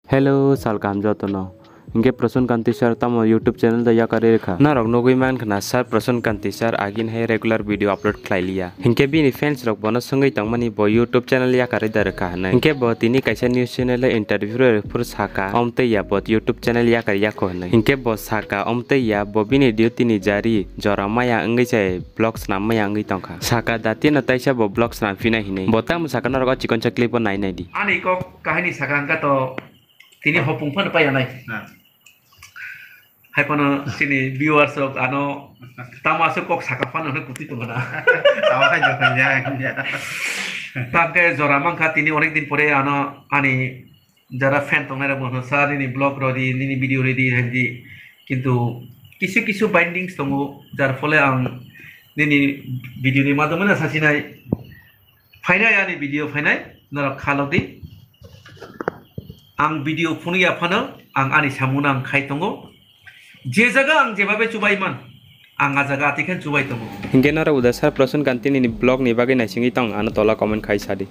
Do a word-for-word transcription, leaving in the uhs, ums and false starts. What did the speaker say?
Hello, salkam jotono. Hinkhe Prasun Kanti sir tamo YouTube channel da yakarwi rwkha? Norok nugwi mankha na sir Prasun Kanti sir agini hai regular video upload khlai liya. Hinkhe bini fans rok bono swngwi tongmani bo YouTube channel yakarwi da rwkha hwnwi. Hinkhe bo tini kaisa news channel o interview rwphuru saka, omtwi ya bo YouTube channel yakarwi yakho hwnwi. Hinkhe bo saka, omtwi ya bo bini duty ni jari jora maya wngwi se vlog swnam maya wngwi tongkha. Saka datino taisa bo vlog swnam phinai hinwi. Bo tamo saka norok o chikonsa clip o nai nai di. Ani kok kahini saka wngkha to tini hopung phano paiya nai. Hai phano chini viewers rok ano tamo aswk kok saka phano hwnwi kutui tongo na. Tamo hai jokon ya, ya. Tangke jora mankha tini onek din pore ano ani jara fan tongnai rok bono sa nini vlog rodi, nini video redi hai di. Kintu kisu kisu bindings tongo, jar phole ang nini video ni madhyome no sasinai. Phainai ani video phainai, norok khalok di. Ang video phunukya phano ang ani samungno ang khai tongo. Je jaga ang jebabe chubai man, ang a jaga atikhen chubai tongo. Hinkhe norok uda sir Prasun Kanti nini vlog ni bagwi naisingwi tong, ano tola comment khai sadi.